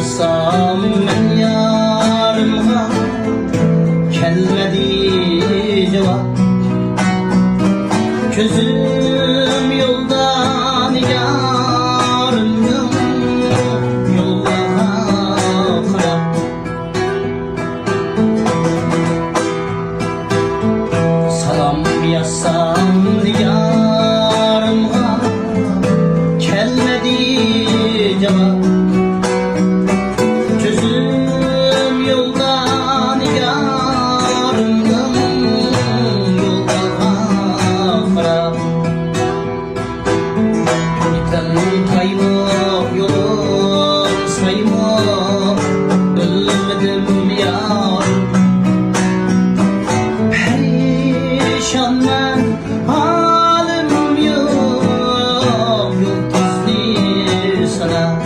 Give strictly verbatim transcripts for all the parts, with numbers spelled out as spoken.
سام مەن يارىمغا، كەلمىدى جاۋاب. كۆزۈم يولدا نىگارىمنىڭ يوللىرىغا قاراپ. سالام يازسام نىگارىمغا، كەلمىدى جاۋاب. كۆزۈم يولدا نىگارىمنىڭ يوللىرىغا قاراپ. يېتەم تايمۇ، يولۇم سايمۇ، بىلمىدىم يار. پەرىشانمەن، ھالىم يوق، يۇلتۇزنى ساناپ.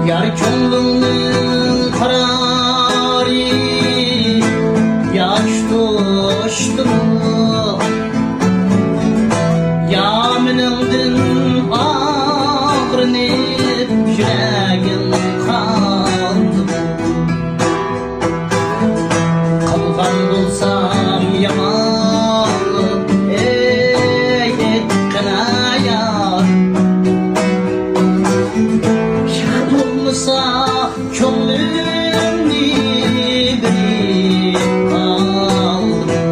يار كۆڭلۈڭنىڭ قارارى ياش توشتىمۇ؟ يا مېنىڭدىن ئاغرىنىپ يۈرەكىڭ قالدىمۇ؟ قىلغان بولسام يامانلىق، ئەي، ئېيتقىنا يار. يا بولمىسا كۆڭلۈمنى بېرىپ ئالدىم.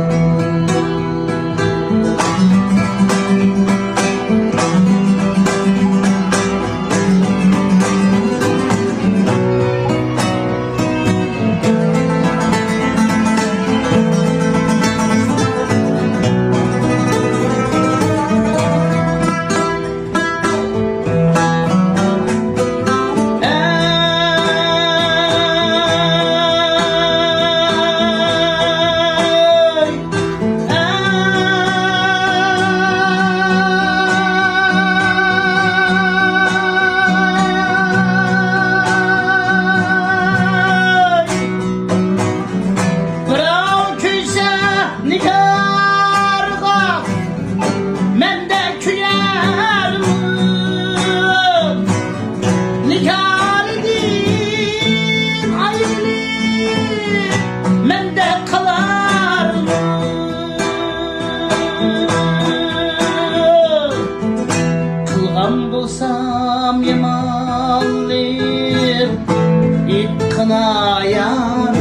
بىراۋ كۆيسە نىگارغا، مەندەك كۆيەرمۇ؟ نىگاردىن ئايرىلىپ مەندەك قالارمۇ؟ قىلغان بولسام يامانلىق، ئېيتقىنا يار.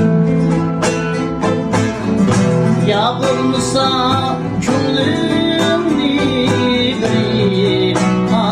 يا بولمىسا